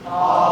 하나님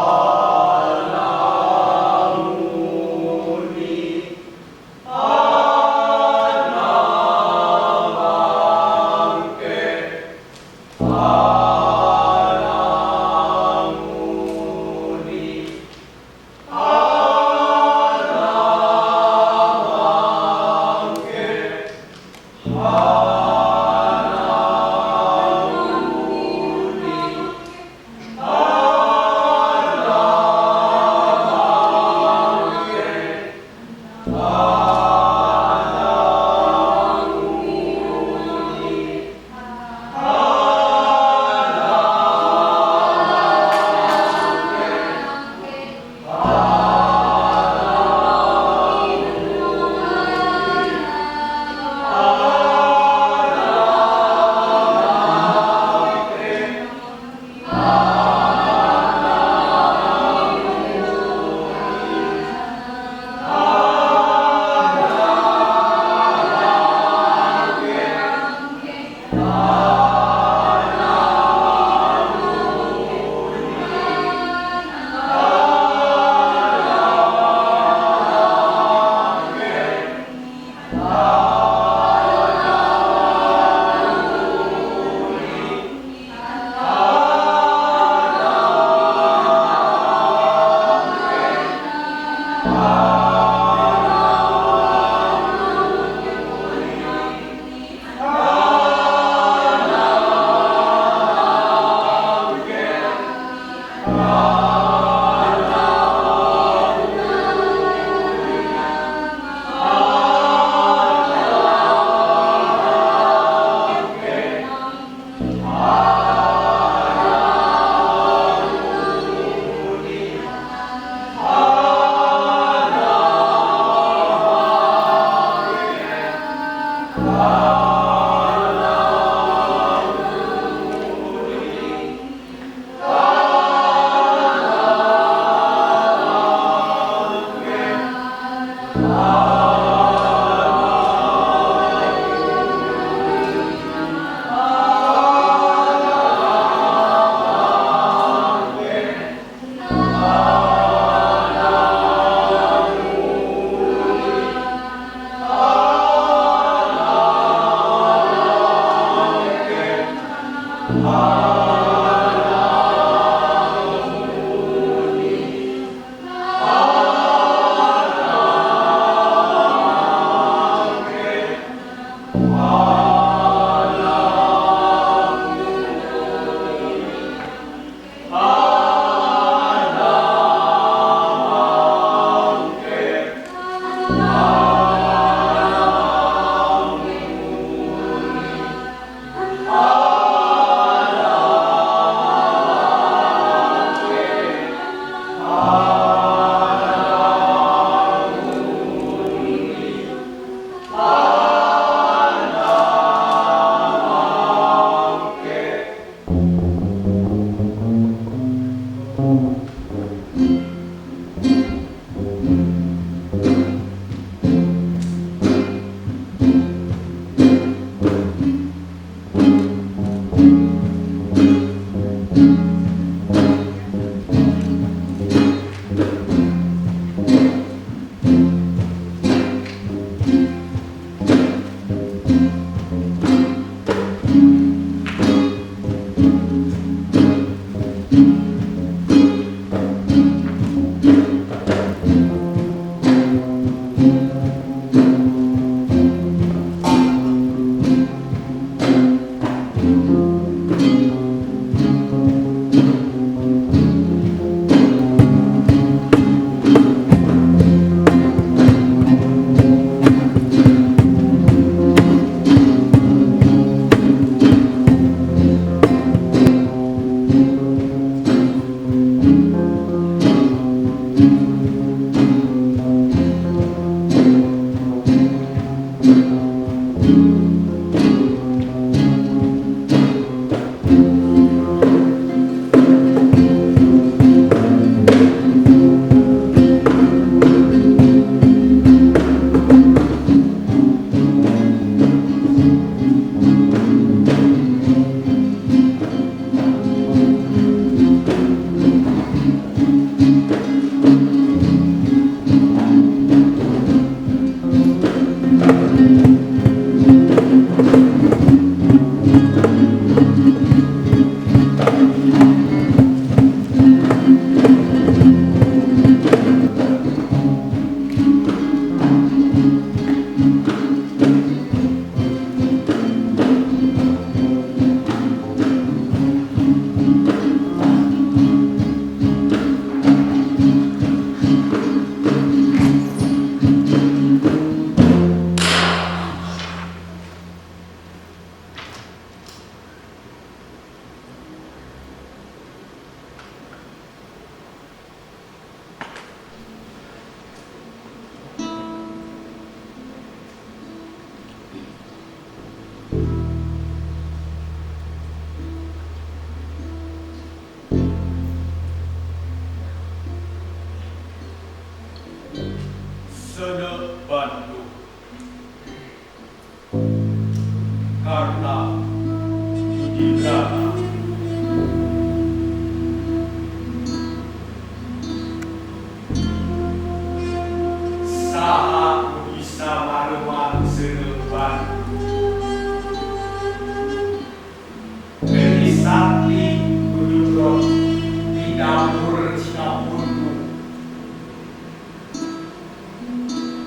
Dapur Cikapundung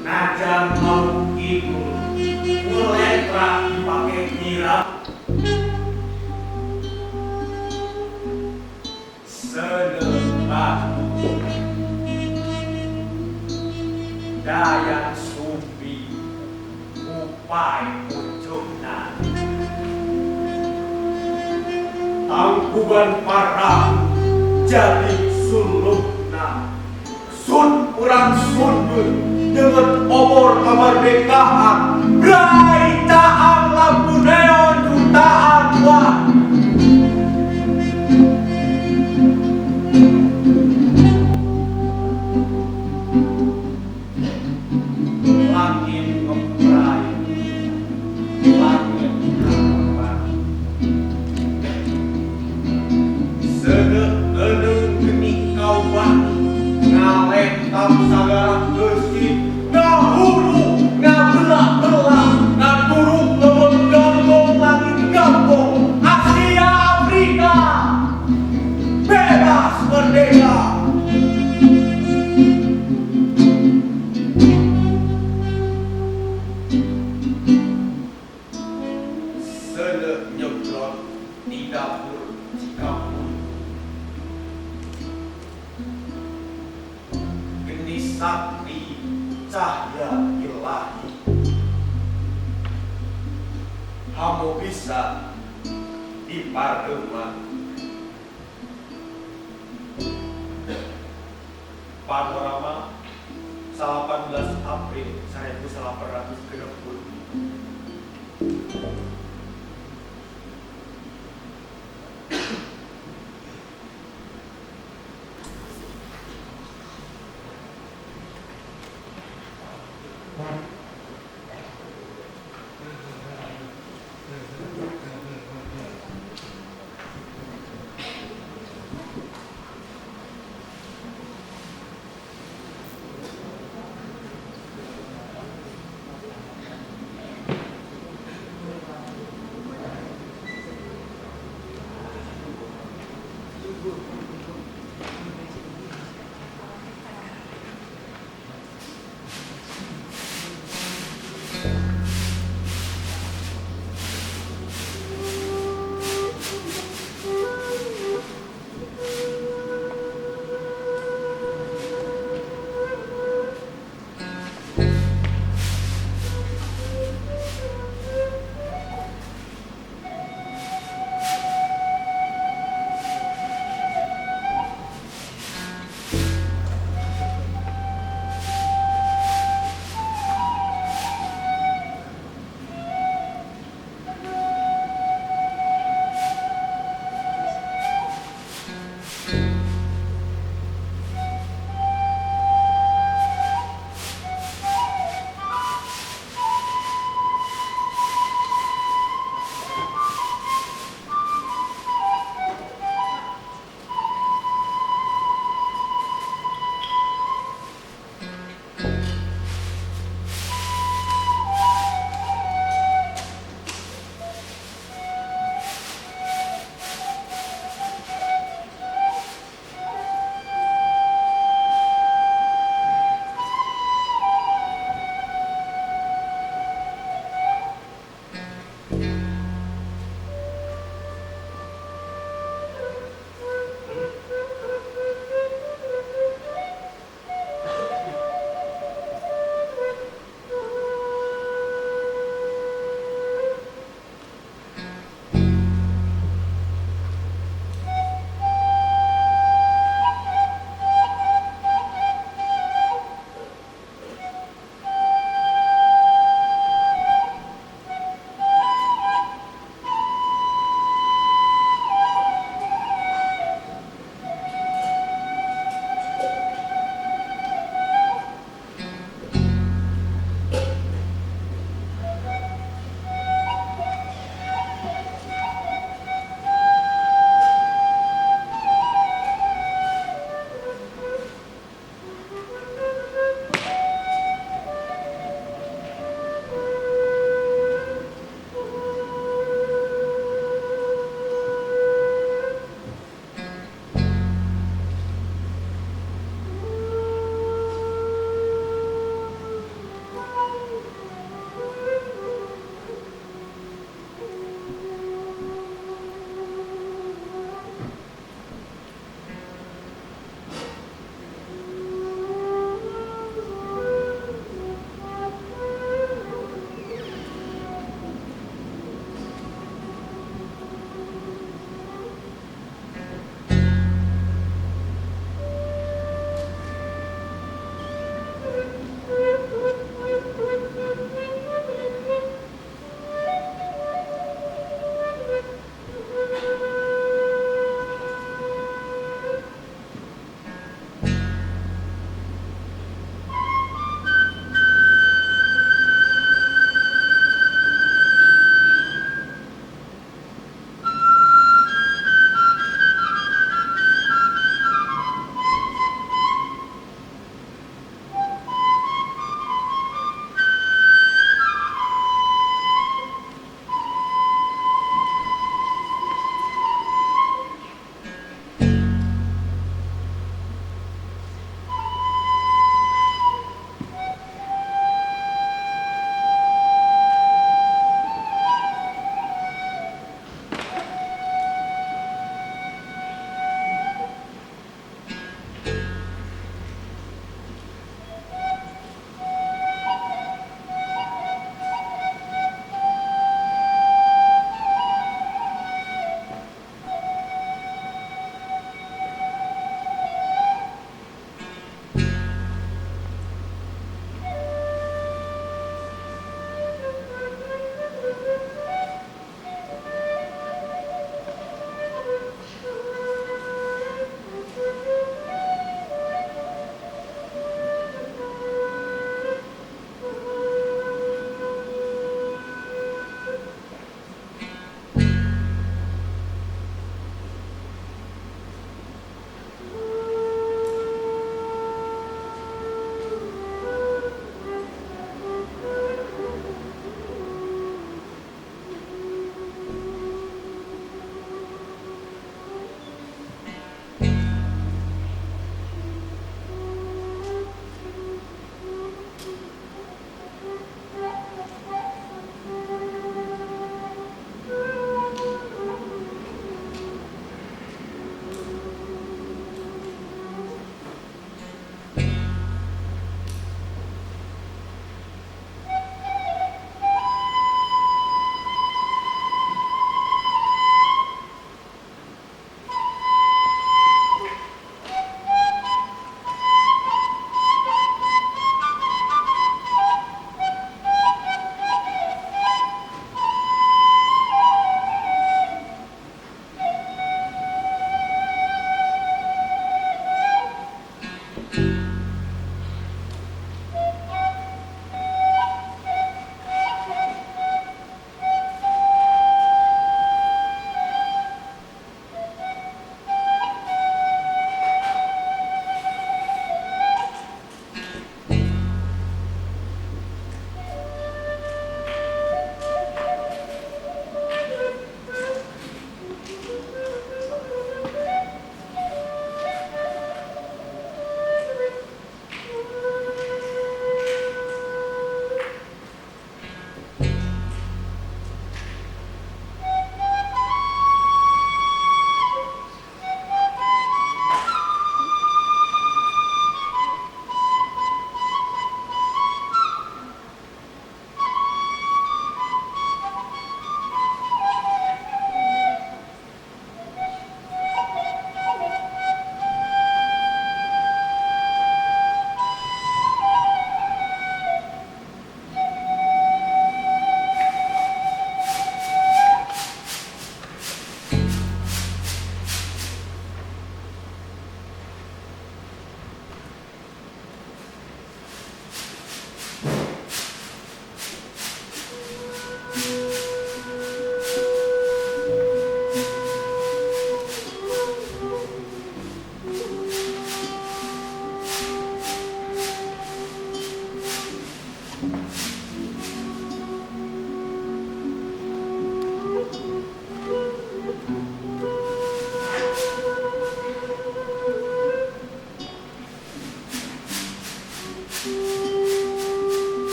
najan laut kidul nguletra dipake nyiram seuneu batu Dayang Sumbi ngupai pucukna tangkuban parahu jadi suluhna sun urang sundut dengan obor kemerdekaan brai caang lampu neon jutaan watt. Langit ngeprai langit hambar seuneu euneu geni kaubani ngalentam sagala geusi ngahulu ngabelah-belah ngaturuk leuweung gampong langit gampong Asia Afrika bebas merdeka. Seuneu nyebrot di dapur Cikapundung geni sakti cahya ilahi hamu bisa dipareuman panorama 18 April 1860. Kade atuh.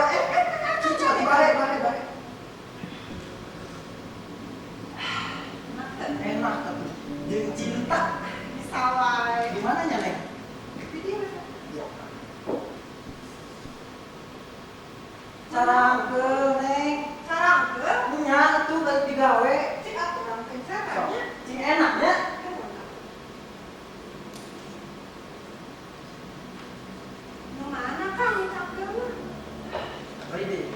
Bye, cicing atuh, bye, bye, bye. Enak atuh. Jeung cinta. Bisa wae. Di mananya, Neng? Di dieu. Iya. Carangkeul, Neng. Carangkeul? Nya atuh balik digawe. Cik atuh rangkeun Sok, caranya. cing enaknya. Nu mana Kang cangkeul mah? Bari deh.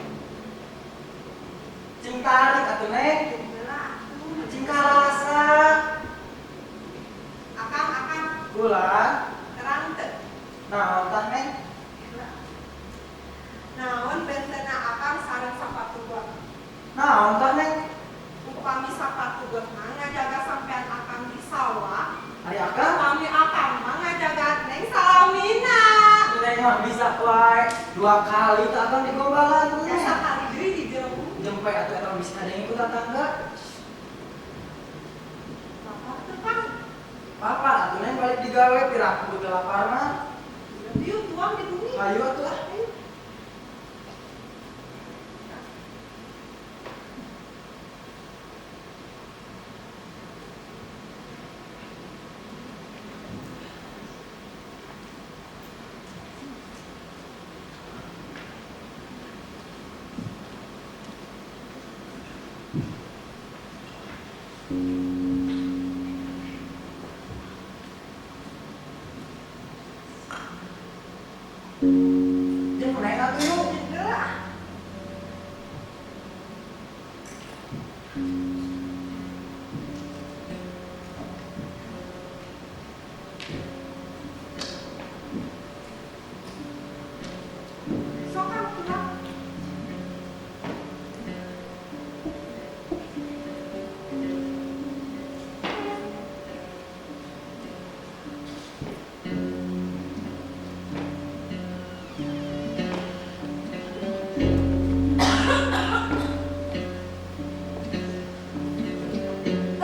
Cing tarik atuh, Neng. Heula atuh. Cing karasa. Akang, akang. Kula. Terang teu? Naon tah, Neng? Naon bentena akang sareng sapatu got? Naon tah, Neng? Upami sapatu got mah ngajaga sampean akang di sawah. Ari akang? Upami akang mah ngajaga Neng salamina. Neng mah bisa wae. Dua kali tah akang digombalan, Ya Neng. sakali deui di jero bumi. Jempe atuh eta bisa ada yang ikut tetangga. Lapar teu, Kang? Papa atuh Neng balik digawe piraku teu lapar mah. Dieu tuang di bumi. Hayu atuh ah. Ayo. Jeung Neng atuh yuk. Heula ah. Sok Kang tuang.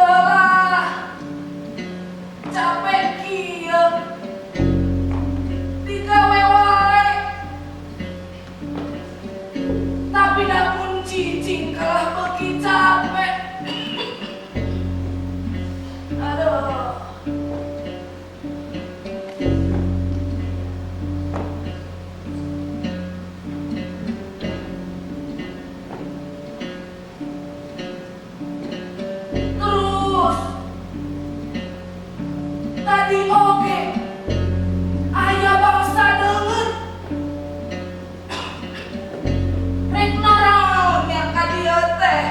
Telah capek kieu digawe wae, tapi lamun cicing kalah beuki capek. Aduh. Terus tadi oge aya bangsa deungeun rek naraon yang ka dieu teh.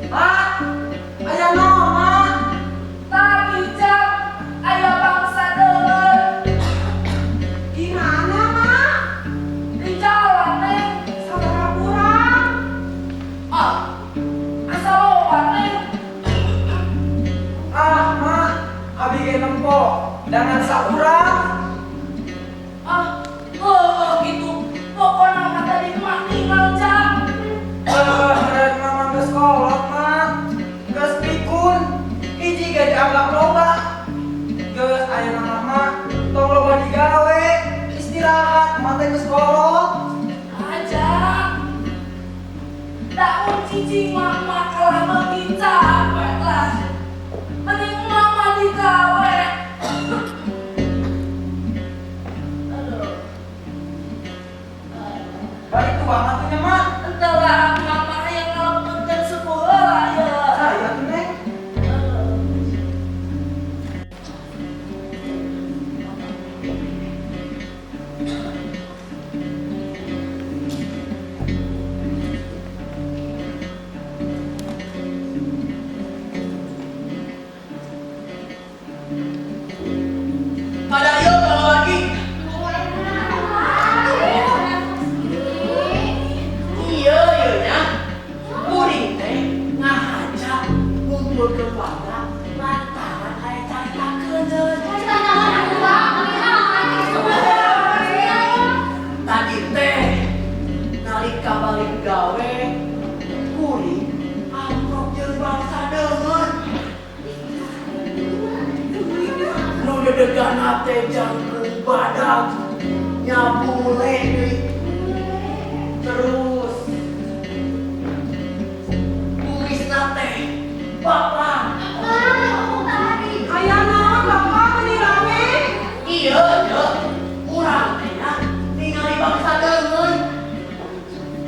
Mak, aya naon, Mak? Tadi jam aya bangsa deungeun. Gimana, Mak? Di jalan, Neng. Sabaraha urang? Ah, asa loba, Neng. Ah, Mak, abi ge nempo dangan saurang. Ah, oh gitu, pokoknya mah tadi mah tinggal jam. Eh, rek mama geus kolot, Mak. Geus pikun. Hiji ge dianggap loba. Geus ayeuna mah, Mak, tong loba digawe. Istirahat, Mak teh geus kolot. Aja daun cicing mama kalah beuki capek lah, mending mama digawe. Aduh. Balik tuang atuh nya, Mak. Entahlah, mama yang ngalamun sebuah lah ya. Saya tuh, Neng. Aduh. Pada yuk kalau lagi. Iya iya nya. Kuring teh ngahaja ngumpul ke keluarga lantaran aya carita keunyeun. Tadi teh nalika balik gawe kuring amprok jeung bangsa deungeun. Nu dedegan teh jangkung. Badag nya bule deui. Terus kumisna teh bapak. Aya naon Bapak meni rame? Iya, iya. Urang teh nya ningali bangsa deungeun.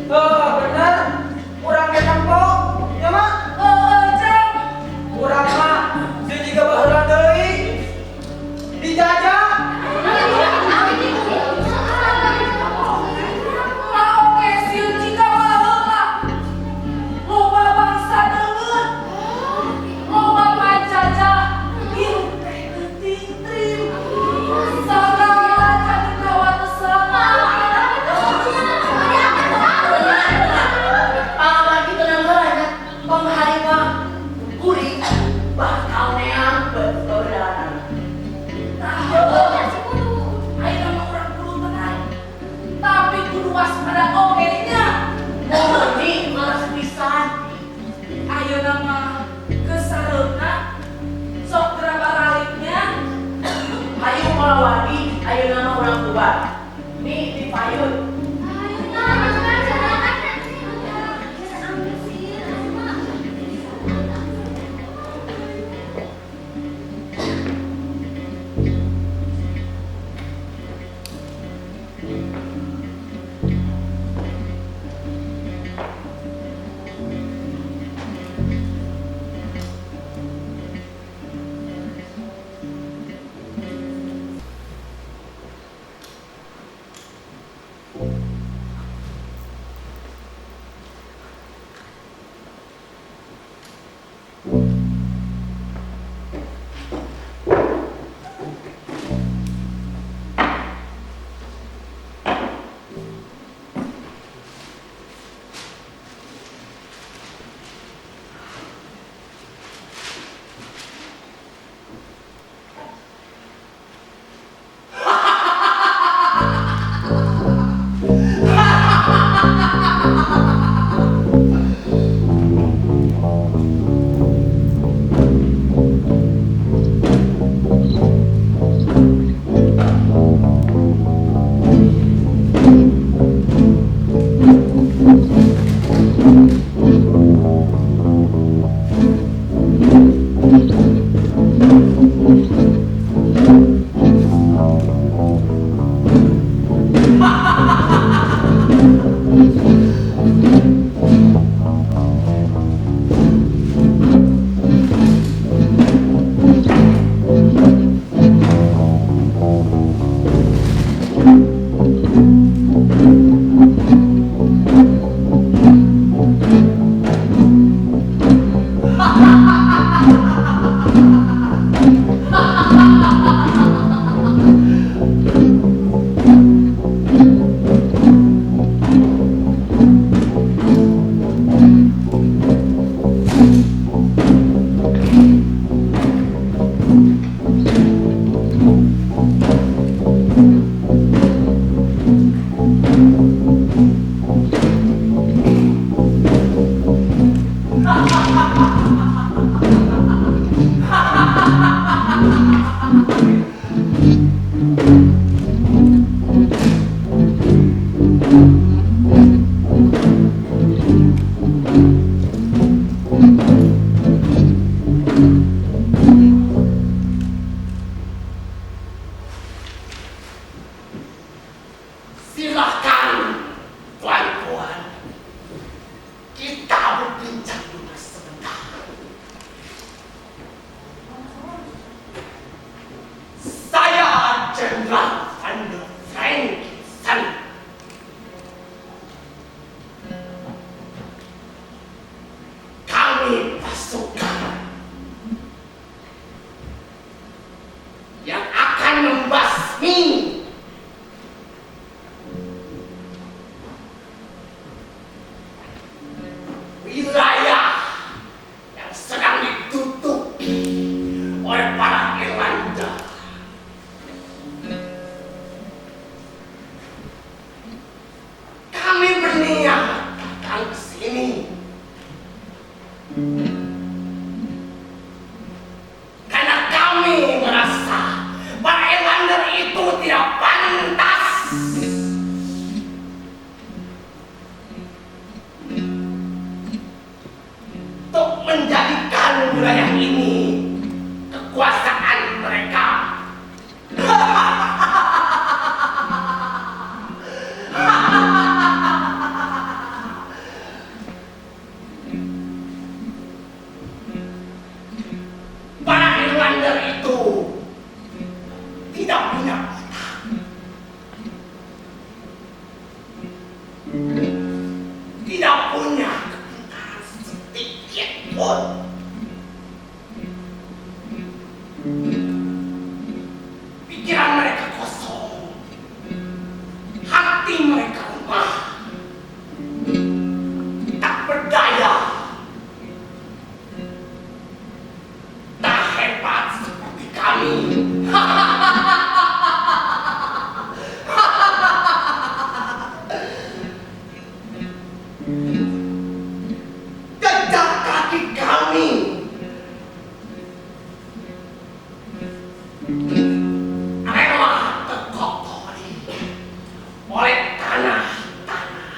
Oh, bener. Urang ge tempo. Ya mah. Heeh, Jeng. Urang mah sieun jiga baheula deui. Dijajah. Emak oge sieun jiga baheula. Loba bangsa deungeun. Loba panjajah. Hirup teh teu tintrim. Sagala jadi kawatesan. Apalagi tenang heula nya. Tong harima kuring bakal neang bebeurana. Tah, ayeuna mah urang kudu tenang. Tapi kudu waspada oge nya. Murni malas pisan. Ayeuna mah kesareupna sok geura baraliknya. Hayu kalawargi, ayeuna mah urang bubar. Nih di payun. Silahkan, tuan-tuan. Kita berbincang dulu sebentar. Saya Jenderal Van der Frankensen. Kami pasukan yang akan membasmi punya otak. Tidak punya kepintaran sedikit pun. Pikiran mereka kosong. Hati mereka lemah. Tak berdaya. Tak hebat seperti kami. Jejak kaki kami rela terkotori oleh tanah-tanah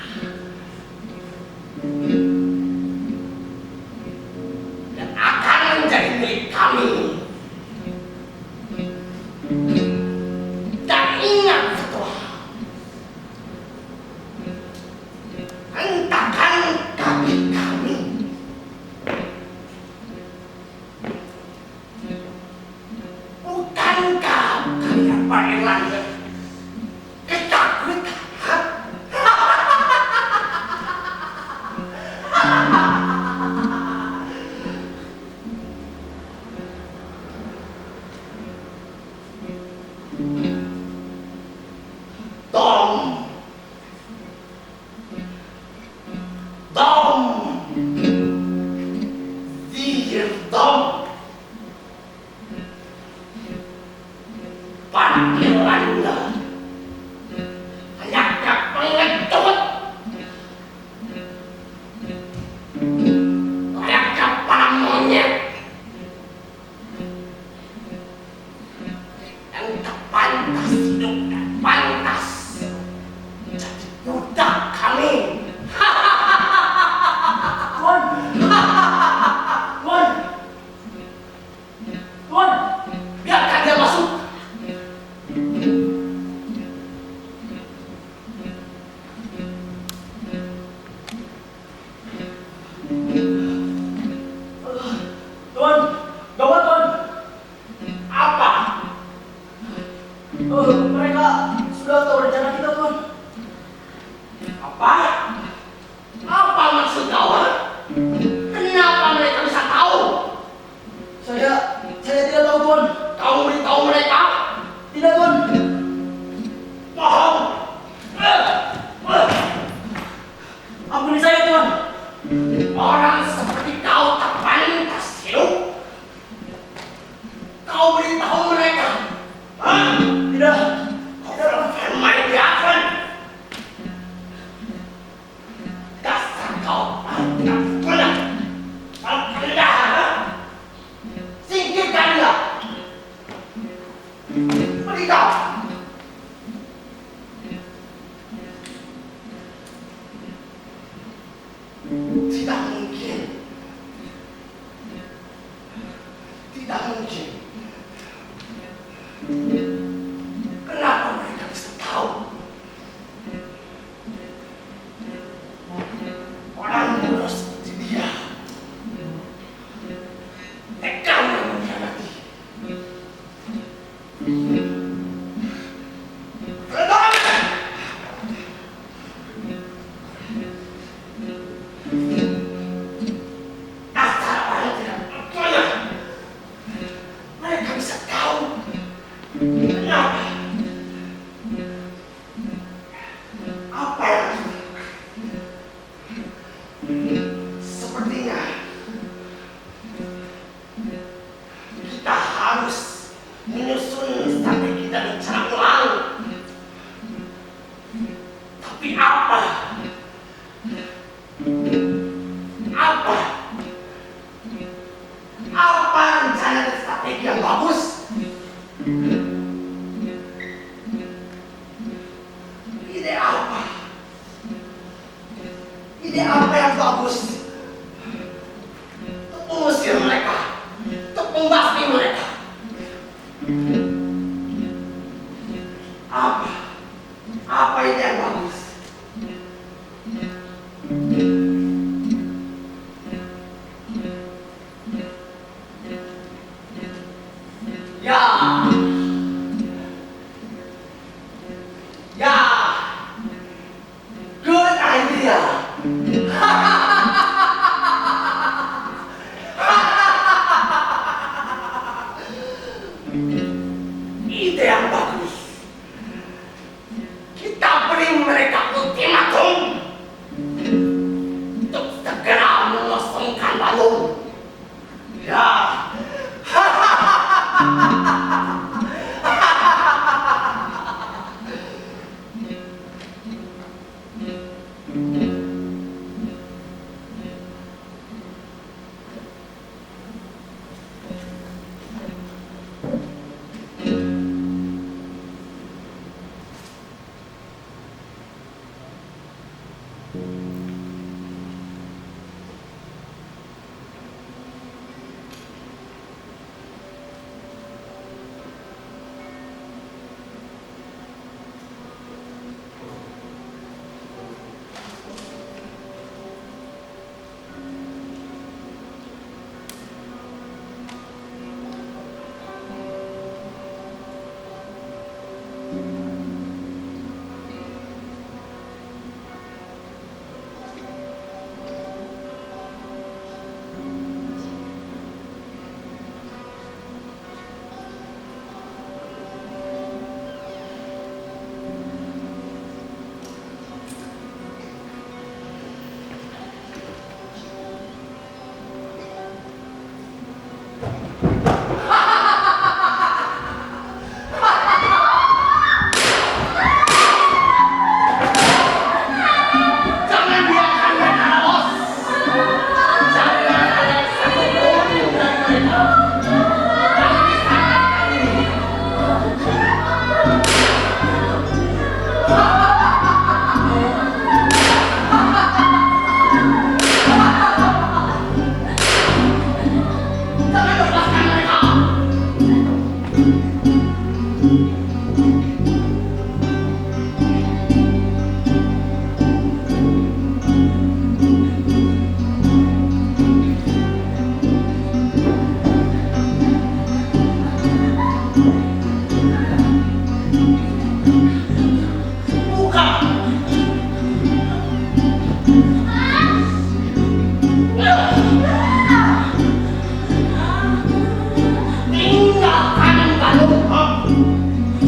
dan akan menjadi milik kami. Dan ingat satu hal, hentakan kaki kami bukankah kalian Pak Erlangga ketakutan? Dom, dom, wir dom. Para Irlanda layaknya pengecut, layaknya para monyet yang tak pantas hidup dan pantas jadi budak kami. Tuan! Tuan! Tuan! Biarkan dia masuk. Tuan! Gawat, Tuan! Apa? Mereka sudah tahu rencana kita, Tuan. Apa? Apa maksud kau? Ha? Kenapa mereka bisa tahu? Saya tidak tahu, Tuan. Kau beritahu mereka? Tidak, Tuan. Bohong. Ampuni saya, Tuan. Orang seperti kau tak pantas hidup. Kau beritahu mereka? Hah? Tidak. Kau bermain di akun. Dasar kau tidak berguna. Kau rendah. Ha? Singkirkan dia. Pergi kau. Tidak mungkin. Tidak mungkin. Kenapa mereka bisa tahu? Orang bodoh seperti dia teganya mengkhianati. Rendah! Dasar orang tidak berguna. Mereka bisa tahu. Kenapa? Apa yang harus dilakukan? Sepertinya kita harus menyusun strategi dan rencana ulang. Tapi apa? Apa? Apa rencana dan strategi yang bagus? Ide apa? Ide apa yang bagus? Untuk mengusir mereka, untuk membasmi mereka. Apa? Apa ide yang bagus? Ya,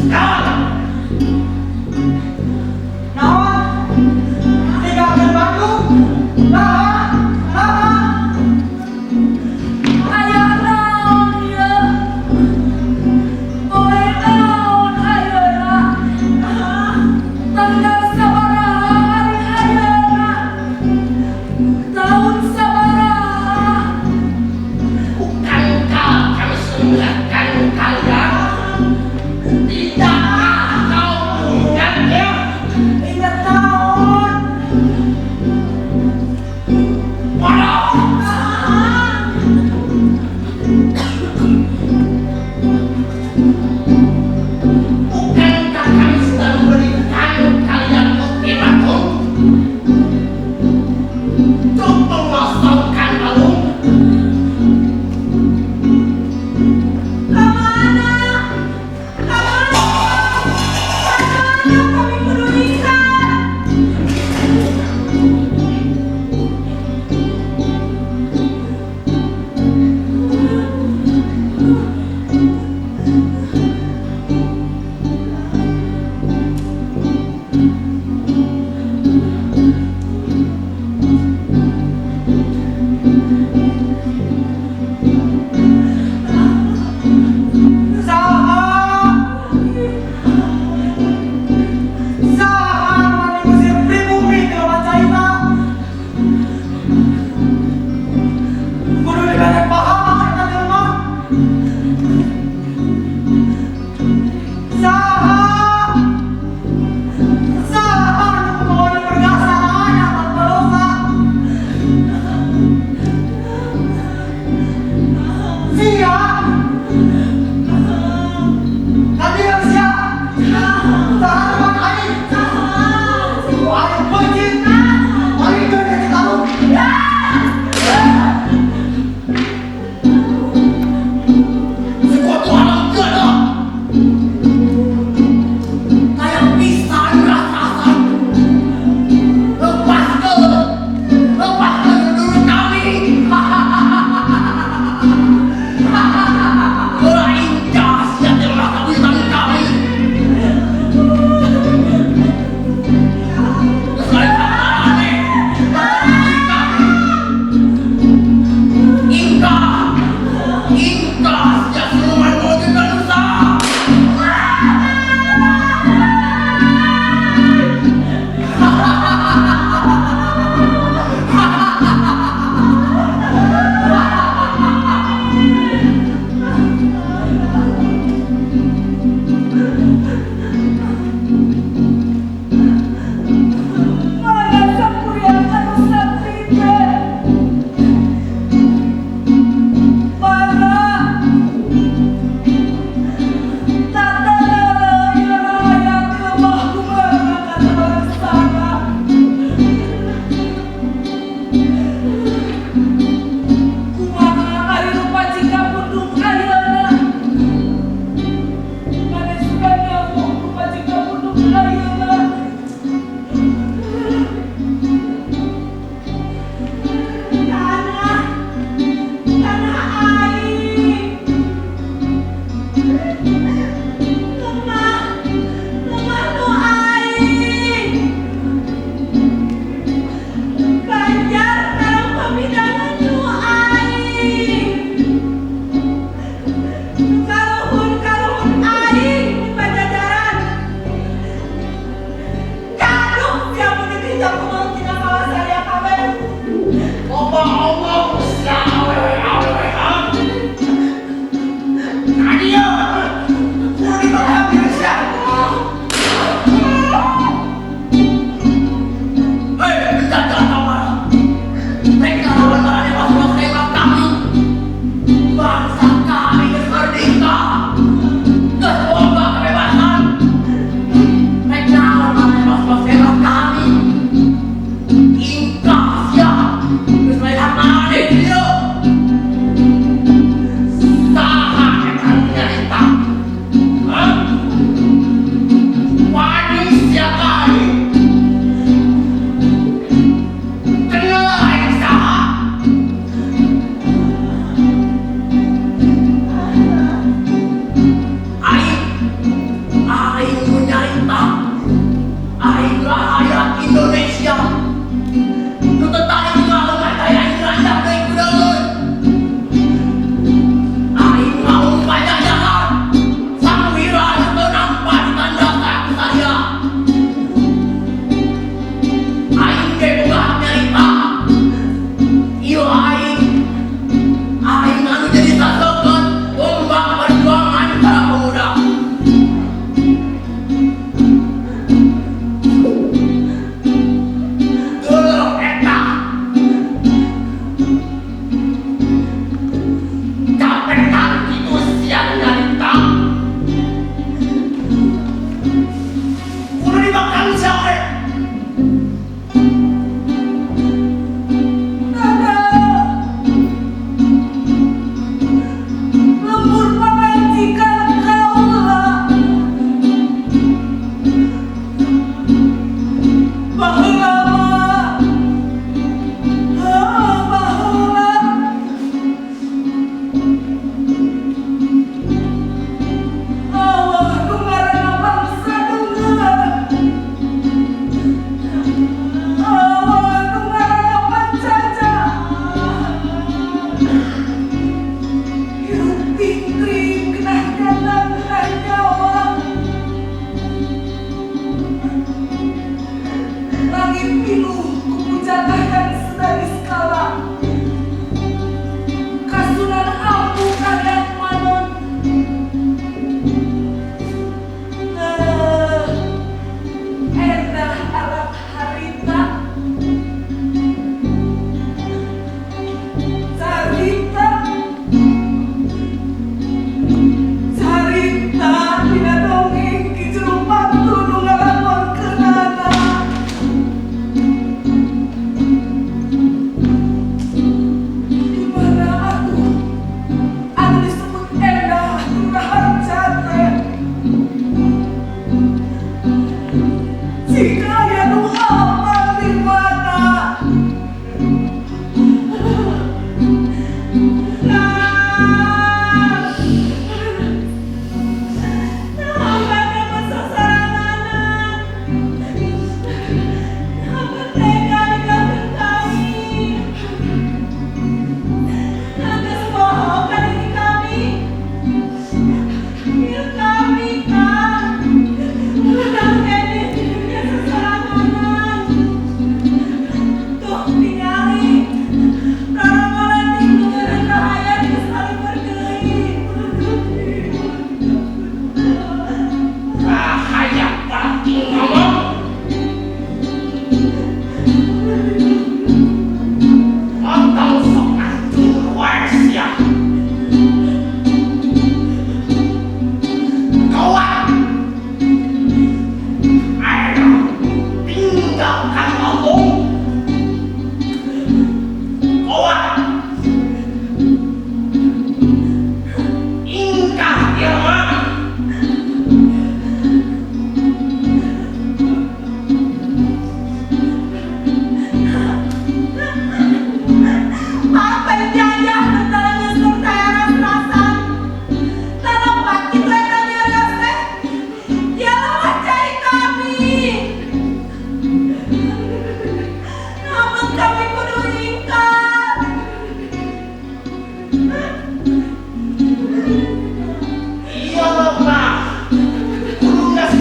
Sekarang. Naon? Tinggalkan Bandung. Nah, nah. Aya naon ieu? Poe naon ayeuna? Tanggal sabaraha hari ayeuna? Tahun sabaraha? Bukankah kami mengingatkan kalian? Tidakkah kau ingat ya?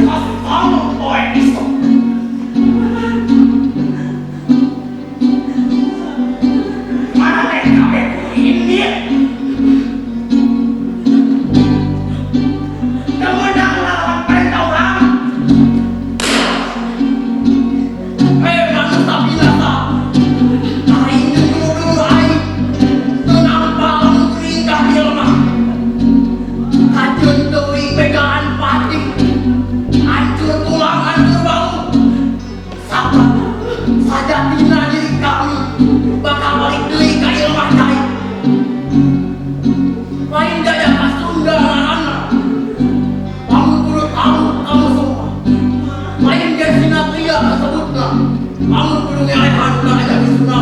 Kos ngomong poe isuk. Mana teh kabeh kudu indit. Teu meunang ngalawan perintah urang. Hei manusia binasa, aing jeung dulur-dulur aing teu nampa lamun kuringkah di lemah. Hajeun teuing begaan pati, hancur tulang hancur bau. Sabab sajatina diri kami bakal balik deui ka ieu lemah cai. Lain jajah ka Sunda ngaranna, lamun kudu tahu kamu semua. Lain ge sinatria kasebutna, lamun kudu ngelehan ka Raja Wisnu.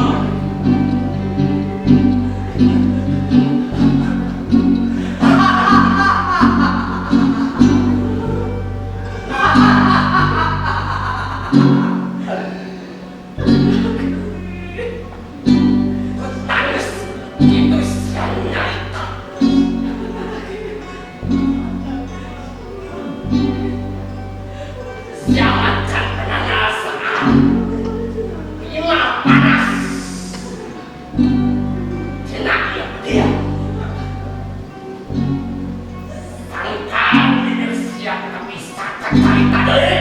Tangis kitu sia nyarita. Sia macan penangasaan. Imah panas. Cenah ieu dia. Sangkan bibir sia tapi saca carita deui.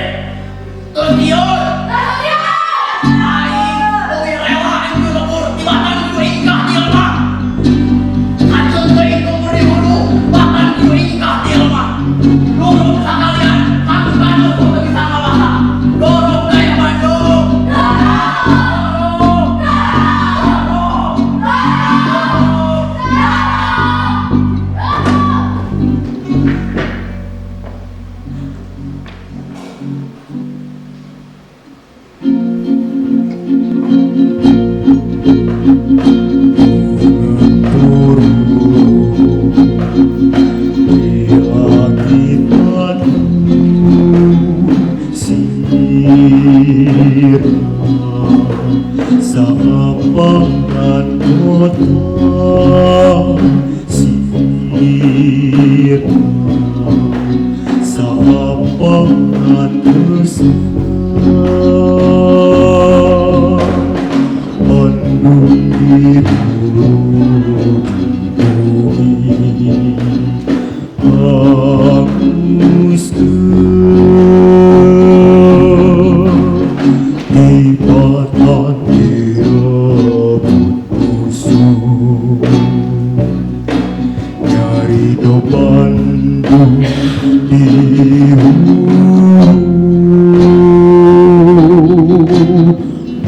Terus dieu aing leuwih rela aing lebur tibatan kudu ingkah di lemah. Hajeun teuing kumpul di hulu, bahkan kudu ingkah di lemah. Nurut sakalian, sangkan musuh teu bisa ngawasa. Dorong gaya Bandung. Dorong. Dorong. Dorong. Turun di langit batu sirah sapangan kota sirah sapangan tersa Bandung di hulu di bumi hanguskeun tibatan direbut musuh nyarita Bandung di hulu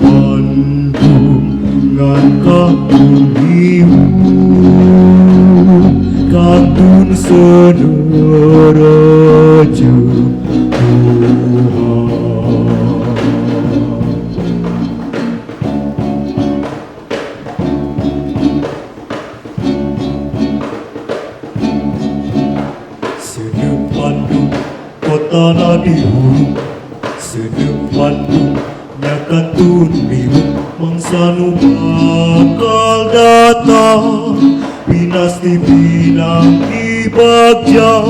Bandung ngan katun hiu katun sedereja Tuhan. Seudeuh Bandung kotana di hulu, seudeuh Bandung nya katun riweuh mangsa nu bakal datang pinasti pinang di bagja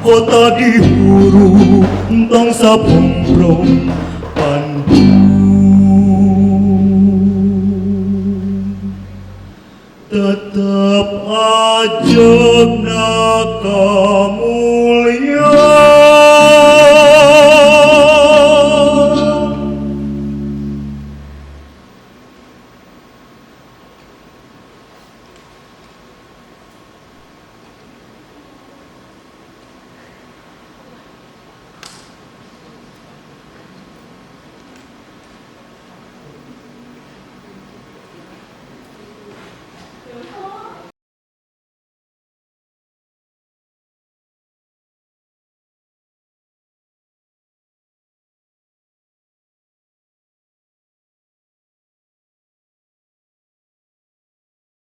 kota di hulu entong sapomprong Bandung.